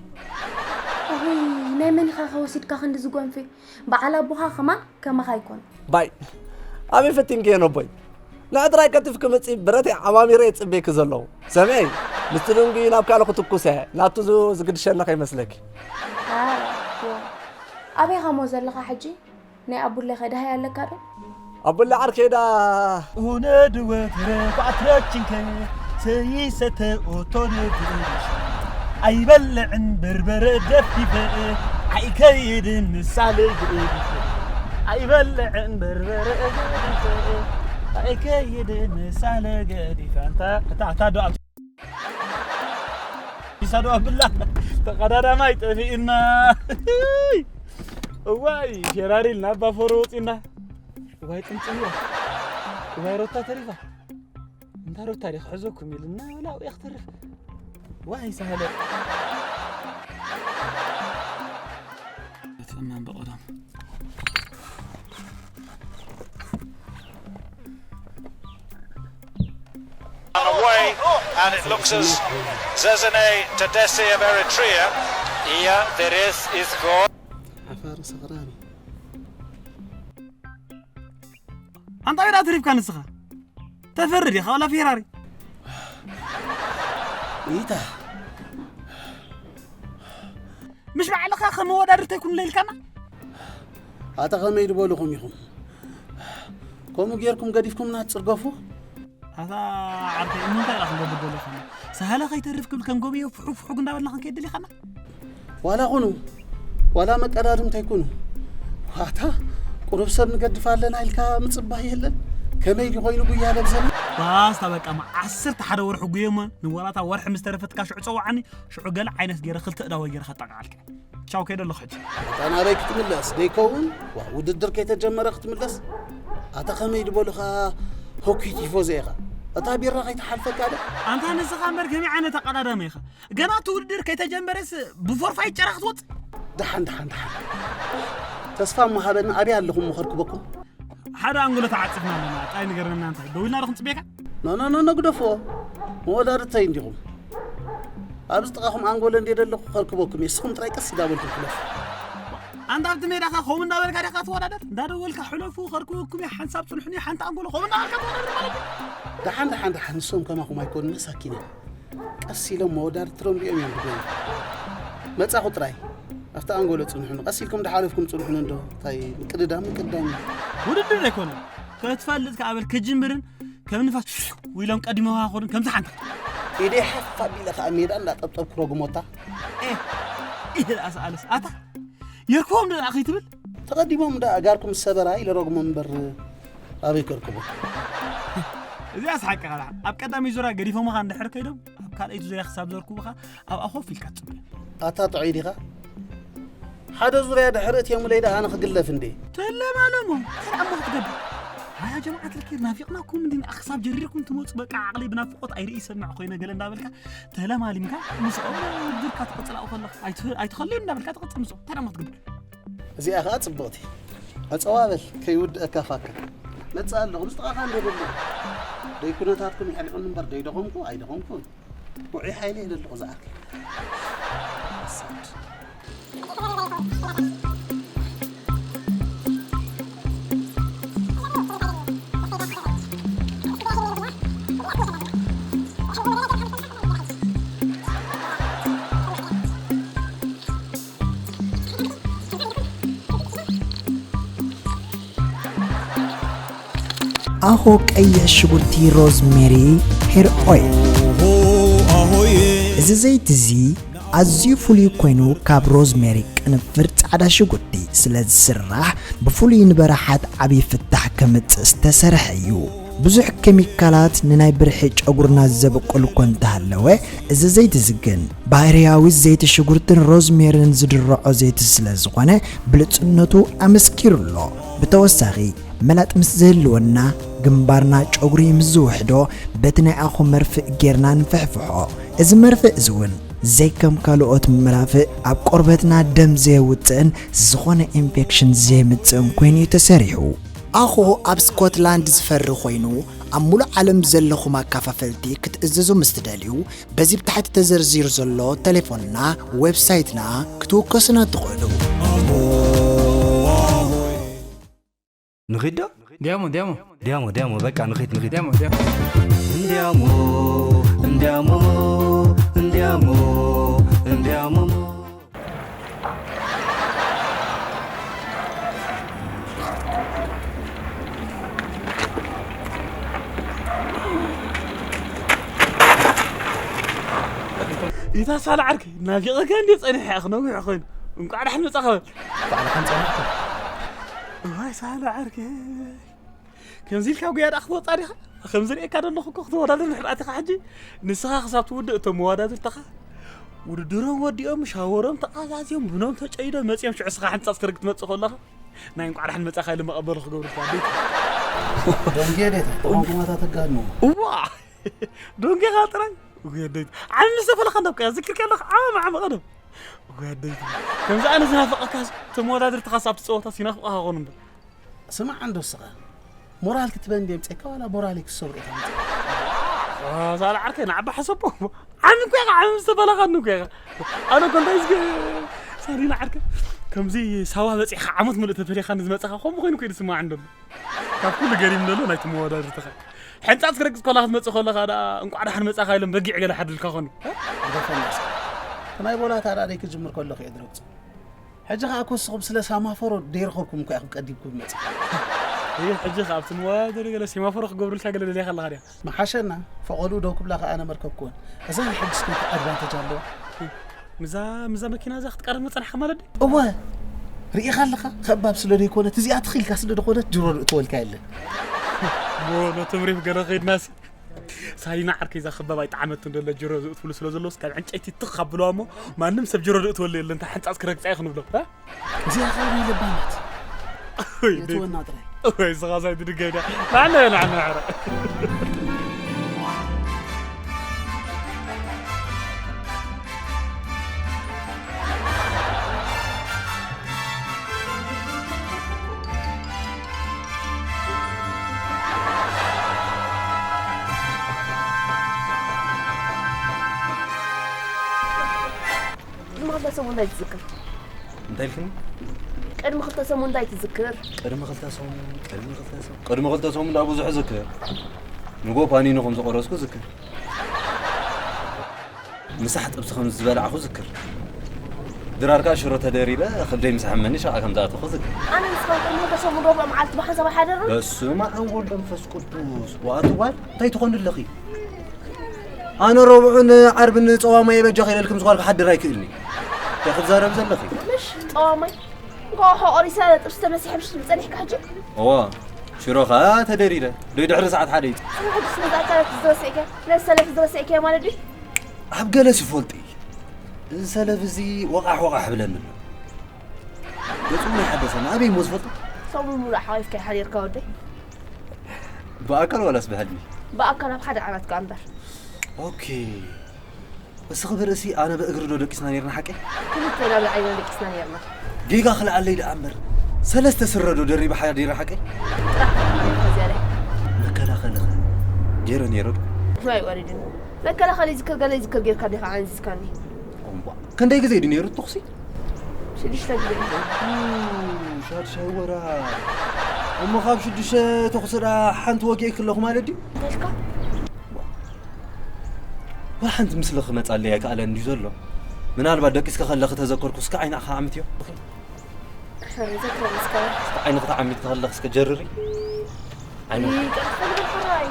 እውይ ናይ መን ኢኻ ኸ ወሲድካ ክንዲ ዝጎንፊ? በዓል ኣቦኻ ኸማን ከማኻ ኣይኮን። ባይ ኣበይ ፈቲንክዮ ነቦይ? ንዕጥራይ ቀልጢፍኪ ምጺ ብረተይ ዓማሚረ እየ ዝጽበየኪ ዘለኹ። ሰምዒ፣ ምስቲ ድንጉዩ ናብ ካልእ ክትኩስ እየ፣ ናብቲ ዝግድሸኒ ከይመስለኪ። ኣረ፣ ዎ። ኣበይ ኸሞ ዘለኻ ሕጂ? ናይ ኣቡለ ከ ደሃይ ኣለካ ዶ? ኣቡለ ዓርከይ ዳ ኡነድ ወትረ ኳትረችንከ ሰይሰተ ኦቶነ ብእሽ ኣይበልዕን በርበረ ደፊፈ ኣይከይድን ምሳለ ገዲፈ ኣይበልዕን በርበረ ገዲፈ ኣይከይድን ምሳለ ገዲፈ ኣንታ እታ እታ ዶ ኢሳዶ ኣብላ ተቐዳዳማይ ጠፊእና። እዋይ ፌራሪ ኢልና ኣባ ፎሮ ወፂና። እዋይ ጥምፅም እያ። እዋይ ሮታ ተሪፋ። እንታ ሮታ ዲ ክሕዘኩም ኢልና ወላ ኣብያ ክትርፍ። ዋይ ሳህለ። ተማን በቐዳም። Away, and it looks as Zezene Tadesse of Eritrea. Here, the race is gone. ዓፋር ሰኽራን ኣንታ ሜዳ ትሪፍካ ንስኻ ተፈርድ ኢኻ ዋላ ፌራሪ ኢታ ምሽ ባዕልኻ ከመወዳድርተይ ኩን ኢልካና ኣታ ከመይ ዝበልኹም ኢኹም ከምኡ ጌርኩም ገዲፍኩምና ትጽርገፉ ኣታ ዓርከይ እሞ እንታይ ኢኻ ክንገብር ደሊኻና? ሳህለ ከይተርፍ ክብል ከም ጎብዮ ፍሑግ ፍሑግ እንዳበልና ክንከይድ ደሊኻና? ዋላ ኩኑ ዋላ መቀዳድምተይ ኩኑ ዋታ ቁሩብ ሰብ ንገድፍ ኣለና ኢልካ ምጽባይ የለን ከመይ ድዩ ኮይኑ ጉያ ለብሰና ባስታ በቃ ማ ዓሰርተ ሓደ ወርሒ ጉየሞ ንወላታ ወርሒ ምስ ተረፈትካ ሽዑ ጸዋዓኒ ሽዑ ገለ ዓይነት ገይረ ክልተ እዳወ ገይረ ከጣቃዓልካ ቻው ከይደ ኣለኹ ሕጂ። ኣታ ናበይ ክትምለስ ደይከውን ዋ ውድድር ከይተጀመረ ክትምለስ ኣታ ከመይ ድበሉኻ ሆኪ ቲፎዘ ኢኻ እታ ቢራ ከይትሓልፈካ ደ ኣንታ ንስኻ እምበር ከመይ ዓይነት ኣቀዳዳሚ ኢኻ ገና እቲ ውድድር ከይተጀመረስ ብፎርፋይ ጨራ ክትወፅ ደሓን ደሓን ደሓን ተስፋ እሞ ሃበኒ ኣበይ ኣለኹም ምኸርክበኩም ሓደ ኣንጎሎ ተዓፂፍና ኣለና ጣይ ንገረና እንታይ ደዊልና ዶ ክንፅበየካ ኖኖኖኖ ግደፍዎ መወዳድርተይ እንዲኹም ኣብዚ ጥቓኹም ኣንጎሎ እንድየ ዘለኹ ከርክበኩም እየ እስኹም ጥራይ ቀስ እንዳበልኩም ሕለፉ ኣንታ ኣብቲ ሜዳኻ ከምኡ እንዳበልካ ዲኻ ትወዳደር እንዳደወልካ ሕለፉ ከርክበኩም እየ ሓንሳብ ፅንሑኒ ሓንቲ ኣንጎሎ ከምኡ እንዳበልካ ትወዳደር ማለት እዩ ደሓን ደሓን ደሓን ንሶም ከማኹም ኣይኮኑ መሳኪን እዮም ቀስ ኢሎም መወዳድርትሮም ሪኦም እዮም ዝጎዩ መፃኹ ጥራይ ኣብቲ ኣንጎሎ ፅንሑኒ ቀስ ኢልኩም እንዳሓለፍኩም ፅንሑኒ እንዶ እንታይ ምቅድዳም ምቅዳም እዩ ውድድር ኣይኮነን ክትፈልጥ ከኣ በል ክጅምርን ከም ንፋስ ኢሎም ቀዲሞኻ ክኾኑን ከምዚ ሓንቲ ኢደይ ሓፍ ኣቢለ ከኣ ሜዳ እንዳጠብጠብኩ ረጉሞታ ኢለ ኣስኣለስ ኣታ የርክቦም ደኣ ከይትብል ተቐዲሞም ደኣ ጋርኩም ሰበራ ኢለ ረጉሞም እምበር ኣበይ ከርክቦ እዚኣ ስሓቂ ኸላ ኣብ ቀዳመይ ዙርያ ገዲፎምኻ እንድሕር ከይዶም ኣብ ካልኣይቲ ዙርያ ክሳብ ዘርክቡኻ ኣብ ኣኾፍ ኢልካ ትፅበ። ኣታ ጥዑይ ዲኻ? ሓደ ዙርያ ድሕሪ እትዮምለይ ደኣ ኣነ ክግለፍ እንዴ? ተለማለሞ። እንታይ ደኣ እሞ ክትገብር? ሃያ ጀማዓት ልኪር ናፊቕናኩም እንዲ ንኣ ክሳብ ጀሪርኩም ትመፁ በቃ ዓቕለይ ብናፍቖት ኣይርኢ ይሰምዕ ኮይነ ገለ እንዳበልካ ተለማሊምካ ምስኦም ውድድርካ ትቕፅል ኣብኡ ከለኻ ኣይትኸልዮን እንዳበልካ ትቕፅል ምስኦም። እንታይ ደኣ እሞ ክትገብር? እዚኣ ኸኣ ጽብቕቲ። ዕጸዋ በል፣ ከይውድአካ ፋካ። መጽእ ኣለኹ፣ ምስ ጥቓኻ እንዶ ደሎ። ደይ ኩነታትኩም የሕሊቑኒ እምበር፣ ደይ ደኸምኩ፣ ኣይደኸምኩን። ውዑይ ሓይሊ እየ ደለኹ ዝኣክል። ኣሳድ። ኣኾ ቀይሕ ሽጉርቲ ሮዝሜሪ ሄር ኦይል። እዚ ዘይቲ እዚ ኣዝዩ ፍሉይ ኮይኑ ካብ ሮዝሜሪ ቅንፍር ጻዕዳ ሽጉርቲ ስለ ዝስራሕ ብፍሉይ ንበራሓት ዓብዪ ፍታሕ ከምጽእ ዝተሰርሐ እዩ። ብዙሕ ኬሚካላት ንናይ ብርሒ ጨጉርና ዘብቁል እኮ እንተሃለወ፣ እዚ ዘይቲ እዚ ግን ባህርያዊ ዘይቲ ሽጉርትን ሮዝሜርን ዝድርዖ ዘይቲ ስለ ዝኾነ ብልጽነቱ ኣመስኪሩ ኣሎ። ብተወሳኺ መላጥ ምስ ዝህልወና ግንባርና ጨጉሪ ምስ ዝውሕዶ በቲ ናይ ኣኹ መርፍእ ጌርና ንፍሕፍሖ። እዚ መርፍእ እዚ እውን ዘይከም ካልኦት መራፍእ ኣብ ቆርበትና ደም ዘየውፅእን ዝኾነ ኢንፌክሽን ዘየምፅእን ኮይኑ እዩ ተሰሪሑ። ኣኹ ኣብ ስኮትላንድ ዝፈሪ ኮይኑ ኣብ ሙሉእ ዓለም ዘለኹም ኣካፋፈልቲ ክትእዝዙ ምስ ትደልዩ በዚ ብታሕቲ ተዘርዚሩ ዘሎ ቴሌፎንና ዌብሳይትና ክትውከሱና ትኽእሉ። ንኺድ ዶ? ዲያሞ ዲያሞ ዲያሞ ዲያሞ በቃ ንኺድ ንኺድ። ዲያሞ ዲያሞ እንዲያሞ እንዲያሞ እንዲያሞ እንዲያሞ። ኢታ ሳላ ዓርከይ ናፊቐካ እንዴ ጸኒሐ እያ ክነዊሕ ኮይኑ። እንቋዕ ደሓን መጻኻ በል። እንቋዕ ደሓን ጸኒሕካ። እዋይ ሳላ ዓርከይ። ከምዚ ኢልካ ጉያ ደኣ ክትወጻ ዲኻ? ከም ዝርእየካ ዘለኹ እኮ ክትወዳደር ድሕር ኣቲኻ ሕጂ ንስኻ ክሳብ ትውድእ እቶም መወዳድርትኻ ውድድሮም ወዲኦም ሻወሮም ተቓዛዝዮም ብኖም ተጨይዶም መጺኦም ሽዑ እስኻ ሕንጻጽ ክርግ ትመጽእ ከለኻ ናይ እንቋዕ ደሓን መጻኻ ኢሎም መቐበሊ ክገብሩልካ ኣቤት። ደንጌ ዴታ ተቋቁማታ ተጋድሞ። እዋ ዶንጌኻ ጥራይ። እጉ ኣደይት ዓሚ ዝተፈለኻ እንዳብካ ዝክር ከለኻ ዓሚ ዓሚ ቀደም። እጉ ኣደይት ከምዚ ኣነ ዝናፍቐካ ተመወዳድርትኻስ ኣብቲ ጸወታስ ይናፍቐኻ ኾኑ እምበር። ስማዕ እንዶ እስኻ ሞራል ክትበን ድየ ምጸካ ዋላ ቦራል ክትሰብር ኢኻ ምጸካ? ሳላ ዓርከይ ንዓባ ሓሰቦ ዓሚ እኮ ኢኻ ዓሚ ዝተፈለኻኒ እኮ ኢኻ። ኣነ እኮ እንታይ ዝገ ሳሪና ዓርከ ከምዚ ሳዋ በጺሕኻ ዓመት ምልእ ተፈሊኻኒ ዝመጻኻ ከምኡ ኮይኑ ከይዱ ስማዕ እንዶ ካብ ኩሉ ገሪም ዘሎ ናይቲ መወዳድርትኻ ሕንጻጽ ክረግጽ ከላ ክትመጽእ ከለኻ ደኣ እንቋዕ ደሓን መጻኻ ኢሎም በጊዕ ገለ ሓድልካ ኾኑ። ግደፈና እስከ። እቲ ናይ ቦላታ ደኣ ደይ ክጅምር ከለኹ እየ ድረግጾ። ሕጂ ኸኣ ኮስኹም ስለ ሳማፎሮ ደይረኸብኩም እኮ ኢኹም ቀዲምኩም መጽእ። ይህ ሕጂ ኸኣ ኣብቲ መወዳድሪ ገለ ሴማፎሮ ክገብሩልካ ገለ ደሊኻ ኣለኻ ድያ? መሓሸና፣ ፈቐድኡ ደው ክብላ ኸኣ ኣነ መርከብኩወን። እዛ ናይ ሕጂ ስከይቲ ኣድቫንቴጅ ኣለዋ። ምዛ ምዛ መኪና እዛ ክትቃረብ መጸናሕካ ማለት ድዩ? እወ፣ ርኢኻ ኣለኻ? ከባብ ስለ ደይኮነት፣ እዚኣ ትኺልካ ስለ ደኾነት፣ ጅሮ ርእትወልካ የለን። እሞ ነቶም ሪፍ ገለ ኸይድናሲ። ሳሊና ዓርከይ እዛ ከባብ ኣይጠዓመትን ደለ ጅሮ ዝእትፍሉ ስለ ዘለውስ ካብ ዕንጨይቲ ትኽ ኣብልዋ እሞ ማንም ሰብ ጅሮ ዝእትወሉ የለን፣ እንታ ሕንጻጽ ክረግጻ እዩ ክንብሎ። እ? እዚኣ ኸኣ ናይ ለባማት። ወይ ደይ-፣ የእትወና ጥራይ። ወይ ስኻ ሳይ ትድገዳ። ናዕና፣ ናዕና፣ ናዕና። ቅድሚ ክልተ ሰሙን እንታይ ትዝክር? እንታይ ኢልክኒ? ቅድሚ ክልተ ሰሙን እንታይ ትዝክር? ቅድሚ ክልተ ሰሙን፣ ቅድሚ ክልተ ሰሙን፣ ቅድሚ ክልተ ሰሙን ደኣ ብዙሕ እዝክር። ንጎ ፓኒኖ ከም ዝቆረስኩ እዝክር። ምሳሕ ጥብሲ ከም ዝበላዕኹ እዝክር። ድራር ከኣ ሽሮ ተደሪበ፣ ከብደይ ምስ ሓመኒ ሸቓ ከም ዝኣተኹ እዝክር። ኣነ ንስኻ ቅድሚ ክልተ ሰሙን ረቡዕ መዓልቲ ብሓንሳብ ኣይሓደርና? በስመ ኣብ ወወልድ ወመንፈስ ቅዱስ። ዋእ ኣቲ ጓል፣ እንታይ ትኾኒ ኣለኺ? ኣነ ረቡዕን ዓርብን ጸዋማይ በጃኺ ኢለልክም ዝጓልኩ ሓድር ኣይክእልኒ። እንታይ ክትዛረቢ ዘለኺ? ምሽ ጸዋማይ? እንቋቑሖ ቆሪሰ ጥብሲ ተመሲሐ ምሽ ትብል ጸኒሕካ ሕጂ? እዋ፣ ሽሮኻ ተደሪረ ዶይ ድሕሪ ሰዓት ሓደ ይጡ። ስለ ሕዱስ መዛእካ ዝረስዕከ ነዚ ሰለፍ ዝረስዕከ ማለት ድዩ? ኣብ ገለ ሲፈልጢ እዚ ሰለፍ እዚ ወቓሕ ወቓሕ ብለኒ ኣሎ። ገጹ እውን ኣይሓደሰን ኣበይ እሞ ዝፈልጦ? ሰሙን ሙሉእ ሓቂፍካ ሓዲርካ ወደይ። ብኣካል ዋላስ ብሕልሚ? ብኣካል ኣብ ሓደ ዓራት ከኣ እምበር። ኦኬ። እስኺ ብርእሲ ኣነ ብእግሪ ዶ ደቂስና ነርና ሓቀይ? ክልቴና ብዓይና ደቂስና ነርና። ጌጋ ክልዓለይ ደኣ እምበር ሰለስተ ስረ ዶ ደሪበ ሓዲረ ሓቀይ? ጥራሕ ከማን ከዚያ ላይ። መከላኸሊ ኸ ገይረ ነይረ ዶ? ዋይ ወሪድኒ። መከላኸሊ ዝክር ገለ ዝክር ጌርካ ዲኻ ዓንዚዝካኒ። እምቧ። ክንደይ ግዜ ድዩ ነይሩ ተኹሲ? ሽዱሽተ ግዜ። ኡ፣ ሻድሻይ ወራ። እሞ ካብ ሽዱሽተ ተኹሲ ደኣ ሓንቲ ወጊእኪ ኣለኹ ማለት ድዩ? እንታይ ኢልካ? ዋ ሓንቲ ምስልኺ ክመጻለይ ኣይከኣለን ድዩ ዘሎ? ምናልባት ደቂስኪ ከለኺ ተዘከርኩ እስከ ዓይንኻ ዓምትዮ። ሕራይ ዘክረኒ እስከ። እስከ ዓይንኺ ተዓሚትኪ ከለኺ እስከ ጀርሪ። ዓይንኺ። ይቅርታ ልበል ሕራይ።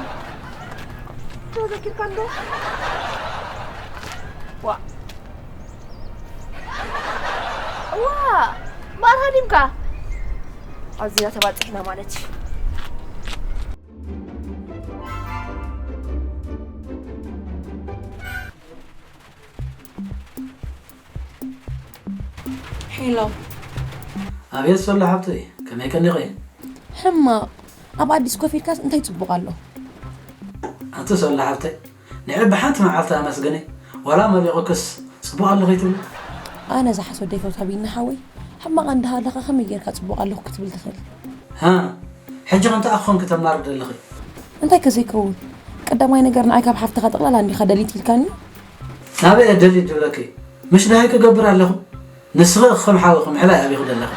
ተዘኪርካ እንዶ? ዋ። ዋ። ማር ሃዲምካ። ኣብዚና ተባጺሕና ማለት እዩ። ሄሎ። ኣቤት ሶሎ ሓብተይ፣ ከመይ ቀኒኺ? ሕማቕ። ኣብ ኣዲስ ኮፍ ኢልካስ እንታይ ጽቡቕ ኣሎ? ኣቲ ሶሎ ሓብተይ፣ ንዒ ብሓንቲ መዓልቲ ኣመስግኒ፣ ዋላ መሊቑክስ ጽቡቕ ኣለኺ ትብሊ? ኣነ ዝሓሶ ደይፈውታ ቢኒ ሓወይ፣ ሕማቕ እንዳሃለኻ ከመይ ጌርካ ጽቡቕ ኣለኹ ክትብል ትኽእል? ሃ፣ ሕጂ ኸ እንታይ ኮንኪ ተማርዲ ኣለኺ? እንታይ ከ ዘይከውን? ቀዳማይ ነገር ንዓይ ካብ ሓፍትኻ ጠቕላላ እንዲኻ ደሊት ኢልካኒ? ናበይ እየ ደሊት ዝብለኪ? ምሽ ደሃይ ክገብር ኣለኹ? ንስኺ ከም ሓውኺ ምሕላይ ኣበይ ክደለኺ?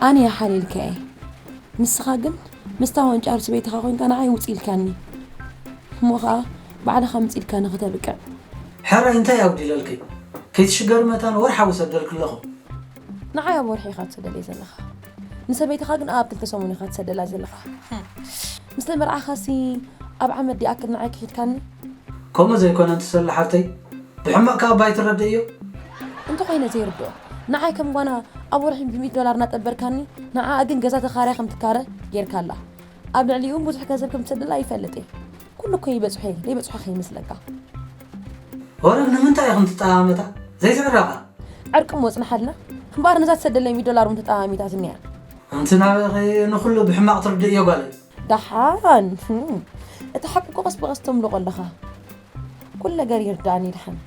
ኣነ እየ ሓልየልካ እየ። ንስኻ ግን ምስታ ወንጫር ሰበይትኻ ኮይንካ ንዓይ ውፅ ኢልካኒ። እሞ ኸዓ ባዕልኻ ምፅ ኢልካኒ ክተብቅዕ። ሕራይ እንታይ ኣጉዲለልኪ? ከይትሽገሪ መታን ወርሓዊ ሰደልኪ ኣለኹ። ንዓይ ኣብ ወርሒ ኢኻ ትሰደለይ ዘለኻ። ንሰበይትኻ ግን ኣብ ክልተ ሰሙን ኢኻ ትሰደላ ዘለኻ። ምስ ተመርዓኻሲ ኣብ ዓመት ዲኣክል ንዓይ ክሒድካኒ? ከምኡ ዘይኮነ ኣንቲ ሶሎ ሓብተይ፣ ብሕማቕ ከኣ እባ ኣይትረድእዮ። እንተኾይነ ዘይርድኦ፣ ንዓይ ከም ጓና ኣብ ወርሒ ብሚእቲ ዶላር እናጠበርካኒ፣ ንዓኣ ግን ገዛ ተኻርያ ከም ትካረ ጌርካላ። ኣብ ልዕሊኡ እውን ብዙሕ ገንዘብ ከም ትሰደላ ይፈልጥ እየ። ኩሉ እኮ ይበጽሖ እዩ፣ ዘይበጽሖ ከይመስለካ። ወረግ ንምንታይ ኢኹም ትጠማመታ? ዘይትዕረቓ? ዕርቂ እሞ ጽንሓልና። እምበኣር ነዛ ትሰደለይ ሚእቲ ዶላር እውን ተጠማሚታትኒ እያ። ኣንቲ ናበይ ንኹሉ ብሕማቕ ትርድእዮ ጓለይ? ደሓን። ህም። እቲ ሓቂ እኮ ቀስ ብቐስ ተምልቖ ኣለኻ። ኩሉ ነገር ይርድኣኒ ይድሓን።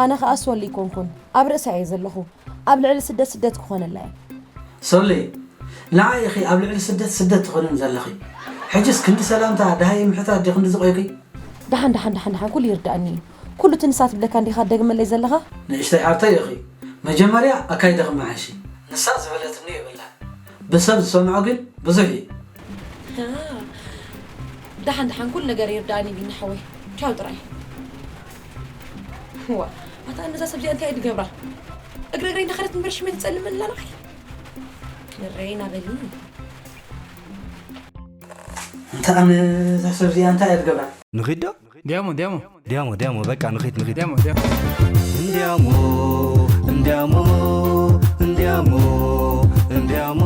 ኣነ ኸኣ ሶሊ ኣይኮንኩን፣ ኣብ ርእሳ እየ ዘለኹ። ኣብ ልዕሊ ስደት ስደት ክኾነላ እየ። ሶሊ፣ ንዓይ ኢኺ ኣብ ልዕሊ ስደት ስደት ትኾንን ዘለኺ። ሕጅስ ክንዲ ሰላምታ ደሃይ ምሕታት ድዩ ክንዲ ዝቆይኪ? ደሓን፣ ደሓን፣ ደሓን፣ ደሓን፣ ኩሉ ይርድኣኒ እዩ። ኩሉ እቲ ንሳ ትብለካ እንዲኻ ትደግመለይ ዘለኻ? ንእሽተይ ሓብተይ ኢኺ። መጀመርያ ኣካይደኺ መሓሺ። ንሳ ዝበለትኒ የብላን። ብሰብ ዝሰምዖ ግን ብዙሕ እዩ። ደሓን ደሓን ኩሉ ነገር ይርዳእኒ ቢኒ ሓወይ። ቻው ጥራይ። ዋ ኣታ እነዛ ሰብ እዚኣ እንታይ እየ ድገብራ? እግረ እግረይ እንዳኸደት እምበር ሽመይ ትጸልመኒ ኣላ ንዓይ። ንረይ ናበሊ። እንተ ኣነ እዛ ሰብ እዚኣ እንታይ እየ ድገብራ? ንኺድ ዶ? ዲያሞ ዲያሞ ዲያሞ ዲያሞ በቃ ንኺድ ንኺድ። ዲያሞ ዲያሞ እንዲያሞ እንዲያሞ እንዲያሞ እንዲያሞ።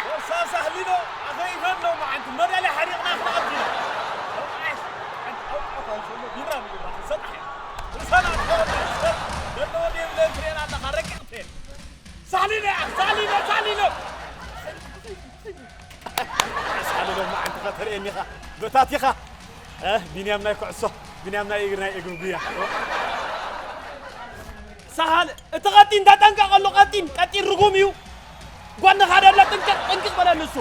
ወሳ ሳህሊኖ ኣኸይፈን ሎማዓንቲ መዳልያ ሓሪቕና ክንኣቱ ኢና። ሎማዓስ ሓንቲ ኣውቃ ኳንሶሎ ቢራ ንብላ ክንሰጣሕ ኢና። ርሳና ተወደ ሰብ ዘለዎ ደብለ ትሬና ኣለኻ ረቂቕ ትሬን። ሳህሊኖ እያ፣ ሳህሊኖ፣ ሳህሊኖ። ሳህሊ ሎማዓንቲ ኸተርእየኒ ኢኻ፣ በታቲኻ። እ፣ ቢንያም ናይ ኩዕሶ፣ ቢንያም ናይ እግሪ፣ ናይ እግሪ ጉያ። ሳህል፣ እቲ ቀጢን ተጠንቀቐሉ፣ ቀጢን፣ ቀጢን ርጉም እዩ። ጎንኻ ደሎ ጥንቅቕ፣ ጥንቅቕ በለሉ እሱ።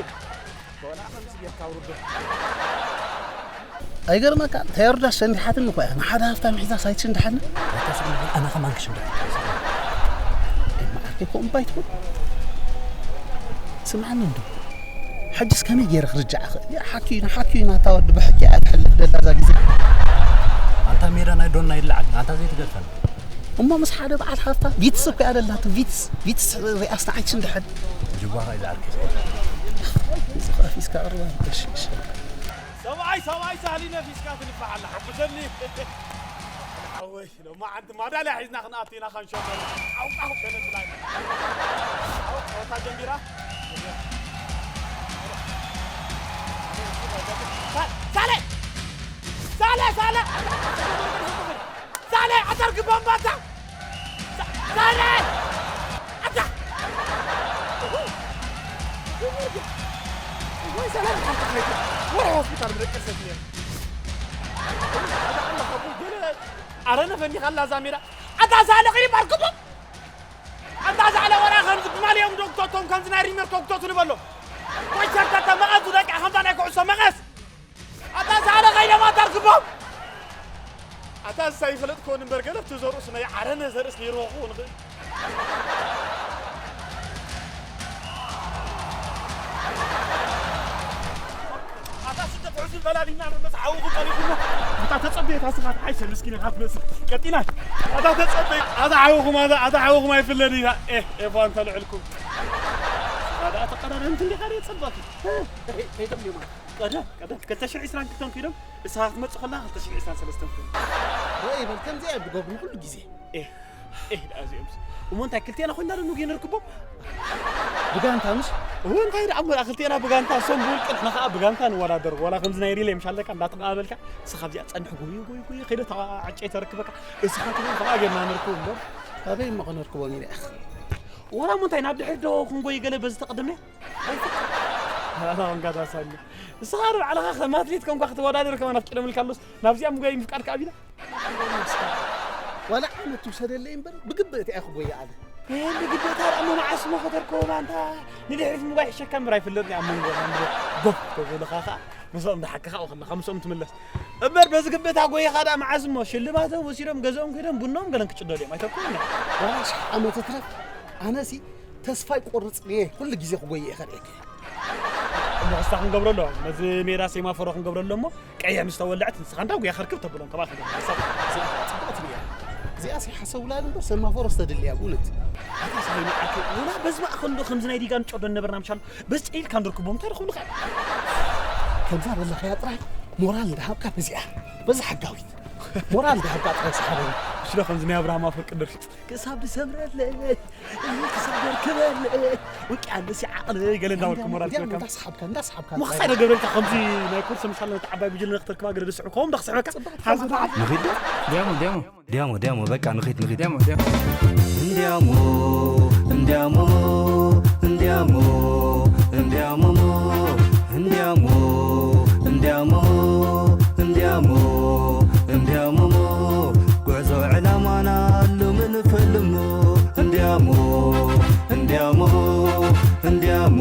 ኣይገርመካ፣ ተዮርዳስ ሰንዲሓትኒ እኮ እያ። ንሓደ ሃፍታም ሒዛ ሳይትሽን ድሓኒ። ኣታ ስምዒ፣ ኣነ ከማን ክሽንዳ። ደማ ዓርከይ ኮም ባይትኩን። ስምዓኒ እንዶ። ሕጅስ ከመይ ገይረ ክርጃዕ እኽእል? ያ ሓኪዩና፣ ሓኪዩና፣ እታ ወዲ ብሕኪ እያ ትሕልፍ ደላ እዛ ግዜ። ኣንታ ሜዳ ናይ ዶና ይለዓል፣ ኣንታ ዘይትገድፈና። እሞ ምስ ሓደ በዓል ሃፍታ ቪትስ እኮ እያ ደላቶ፣ ቪትስ፣ ቪትስ ሪኣስ ንዓይችን ድሕን። ጅባኻ እዩ ዝዓርከይ። እዚ ኸኣ ፊስካ ቅርባ፣ እሺ፣ እሺ። ሰብኣይ፣ ሰብኣይ ሳህሊ ነፊስካ ትንፋሕ ኣላ፣ ሓጉሰኒ። ሓወይ፣ ሎማዓንቲ ማዳልያ ሒዝና ክንኣቱ ኢና፣ ካንሸቶ። ዓው፣ ዓው፣ ገለ ብላይና። ዓው፣ ጸወታ ጀሚራ። ግባባታ! ዛሬ! ኣታ! ወይ ሰላም፣ ወይ ሆስፒታል ምደቀሰት ነይሩ። ኣታ ኣላ፣ ካብ ገለ ኣረ ነፈኒኻ ኣላ እዛ ሜዳ። ኣታ ሳለ ኸይዲ ባርክቦ! ኣታ ሳለ ወራ ከምዚ ብማል እዮም ዶክተቶም ከምዚ ናይ ሪመር ኮክቶ ትልበሎ። ወይ ሸርተተ መቐስ ዝደቅዕ ከምዛ ናይ ኩዕሶ መቐስ። ኣታ ሳለ ኸይደ ማታር ግቦም። ኣታ ሳይ ፈለጥ ኮን እምበር ገለ ትዘርኡስ ናይ ዓረነ ዘርእስ ነይርዎ ክኸውን ይኽእል። ኣታ ስደት ሕዙን ፈላሊና መመስ ዓውኹ ጠሪኹሞ። ኣታ ተጸበየ ታስኻት ሓይሰ ምስኪን ኢኻ ትመስል። ቀጢና። ኣታ ተጸበየ። ኣታ ዓውኹም፣ ኣታ፣ ኣታ ዓውኹም ኣይፍለድ ኢና። ኤ፣ ኤ፣ ፋንታ ልዕልኩም። ኣታ ተቀዳደምቲ እንዲኻ ጸባቲ። ከይዶም ዲማ። ቀደም፣ ቀደም። ክልተ ሽሕን ዕስራን ክልተን ኮይኖም፣ እሳ ክትመጽእ ከላ ክልተ ሽሕን ዕስራን ሰለስተን ኮይኖም። ወይ በል፣ ከምዚኣ እዮም ዝገብሩ ኩሉ ግዜ። ኤህ፣ ኤህ፣ ደኣ እዚኦምስ። እሞ እንታይ ክልቴና ኮይንና ዶ ንጉየ ነርክቦም? ብጋንታ ምሽ? እዎ፣ እንታይ ደኣ እሞ፣ ክልቴና ብጋንታ፣ እሶም ብውልቂ፣ ንሕና ከኣ ብጋንታ ንወዳደር። ዋላ ከምዚ ናይ ሪሌ ምሽ ኣለካ፣ እንዳተቐባበልካ፣ እስኻ ኣብዚኣ ጸንሕ፣ ጎይ፣ ጎይ፣ ጎይ፣ ከይደ እታ ዕንጨይቲ ተረክበካ፣ እስኻ ትብል ከምኣ ጌርና ነርክቦም እምበር። ኣበይ እሞ ክነርክቦም ኢና? ዋላ እሞ እንታይ፣ ናብ ድሕሪት ዶ ክንጎይ ገለ በዚ ተቐደምና? ኣታ ወንጋዳ ሳሚ። ንስኻ ዶ ባዕልኻ ከም ኣትሌት ኮንካ ክትወዳደር ከማን ኣፍቂዶምልካ ኣሎስ፣ ናብዚኣ ምጉያይ ምፍቃድካ ኣቢና? ዋላ ዓመት ትውሰደለይ እምበር፣ ብግብእቲ እያ ክጎያ ኣነ። እ፣ ብግብእታ ደኣ እሞ መዓስ እሞ ከተርክቦ፣ ኣንታ ንድሕሪት ምጉያይ ይሕሸካ እምበር ኣይፍለጥን እያ ኣብ መንጎ፣ ኣብ መንጎ ጎፍ ተብሉኻ ኸኣ፣ ምስኦም ድሓቅኻ ወኸለኻ ምስኦም ትምለስ። እምበር በዚ ግብእታ ጎይኻ ደኣ መዓስ እሞ ሽልማቶም ወሲዶም ገዝኦም ከይዶም ቡኖም ገለን ክጭደሉ እዮም። ኣይተርክቦን እዮም። ዋላ ሽሕ ዓመት እትረፍ፣ ኣነሲ ተስፋ ኣይቆርጽን እየ፣ ኩሉ ግዜ ክጎይ እየ ከርእየካ። እሞ ክስታ ክንገብረሎ፣ ነዚ ሜዳ ሴማፎሮ ክንገብረሎ እሞ፣ ቀይሕ ምስ ተወልዐት ንስኻ እንዳ ጉያ ከርክብ ተብሎም፣ ከምኣ ክንገብር። ሓሳብ እዚኣ ጽቡቕቲ እያ። እዚኣሲ ሓሰብ ውላድ እምበር ሰማፎሮ ዝተድልያ ብእውነት። ኣታ ሳይኖ ዓርከይ፣ ወላ በዚ ማእከል ዶ ከምዚ ናይ ዲጋ ንጨዶ ነበርና ምሻል፣ በዚ ጨይልካ ንርክቦም፣ እንታይ ደኹም ንኽእል? ከምዛ ዘለኻያ ጥራይ ሞራል እንዳሃብካ በዚኣ፣ በዛ ሓጋዊት ሞራል እንዳሃብካ ጥራይ ሰሓበኒ። እሺ ዶ ከምዚ ናይ ኣብርሃም ኣፈወርቂ ደርፊ፣ ክሳብ ዝሰምረለይ፣ ክሳብ የርክበለይ፣ ውቅያኖስ ይዓቕለይ፣ ገለ እንዳበልኩ ሞራል እንዲያም ክበካ። እንዳሰሓብካ፣ እንዳሰሓብካ ምኽሳይ ዶ ገብረልካ ከምዚ ናይ ኩርሲ ምሻል ነታ ዓባይ ጉጅለ ንክትረክባ ገለ ደስዕኮም ዶ ክስሕበካ? ሓዘ ንዓል። ንኺድ ዶ? ዲያሞ፣ ዲያሞ። ዲያሞ፣ ዲያሞ፣ በቃ ንኺድ፣ ንኺድ። ዲያሞ፣ ዲያሞ። እንዲያሞ፣ እንዲያሞ፣ እንዲያሞ፣ እንዲያሞ፣ እንዲያሞ፣ እንዲያሞ፣ እንዲያሞ፣ እንዲያሞ፣ ጉዕዞ ዕላማና ሎሚ ንፈልሞ። እንዲያሞ፣ እንዲያሞ፣ እንዲያሞ፣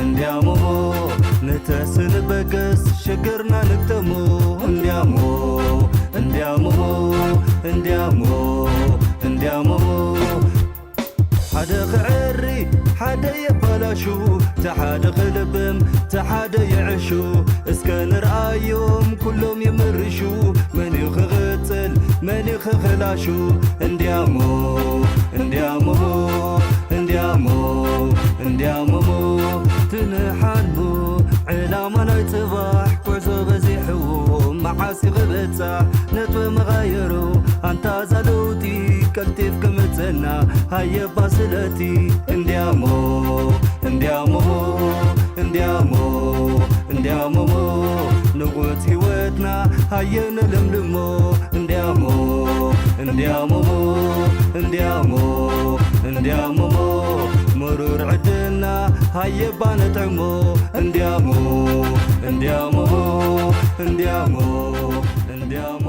እንዲያሞ፣ ንትሕስ ንበገስ ሽግርና ንግጠሞ። እንዲያሞ፣ እንዲያሞ፣ እንዲያሞ፣ እንዲያሞ፣ ሓደ ክዕሪ፣ ሓደ የባላሹ፣ ተሓደ ክልብም፣ ተሓደ ይዕሹ። እስከ ንርኣዮም ኩሎም ይምርሹ። መን እዩ ክቕጽል፣ መን እዩ ክኽላሹ? እንዲያሞ፣ እንዲያሞ፣ እንዲያሞ፣ እንዲያሞ፣ ትንሓልሞ ዕላማ ናይ ጽባሕ ጉዕዞ በዚሕዎ መዓስ ክበጻሕ ነጥበ መቓየሩ ኣንታ እዛ ለውጢ ቀልጢፍ ክምጸና ሃየባ ስለቲ እንዲያሞ እንዲያሞ እንዲያሞ እንዲያሞ ንቑት ህይወትና ሃየ ነለምልሞ እንዲያሞ እንዲያሞ እንዲያሞ እንዲያሞ መሩር ዕድልና ሃየባ ነጥዕሞ እንዲያሞ እንዲያሞ እንዲያሞ እንዲያሞ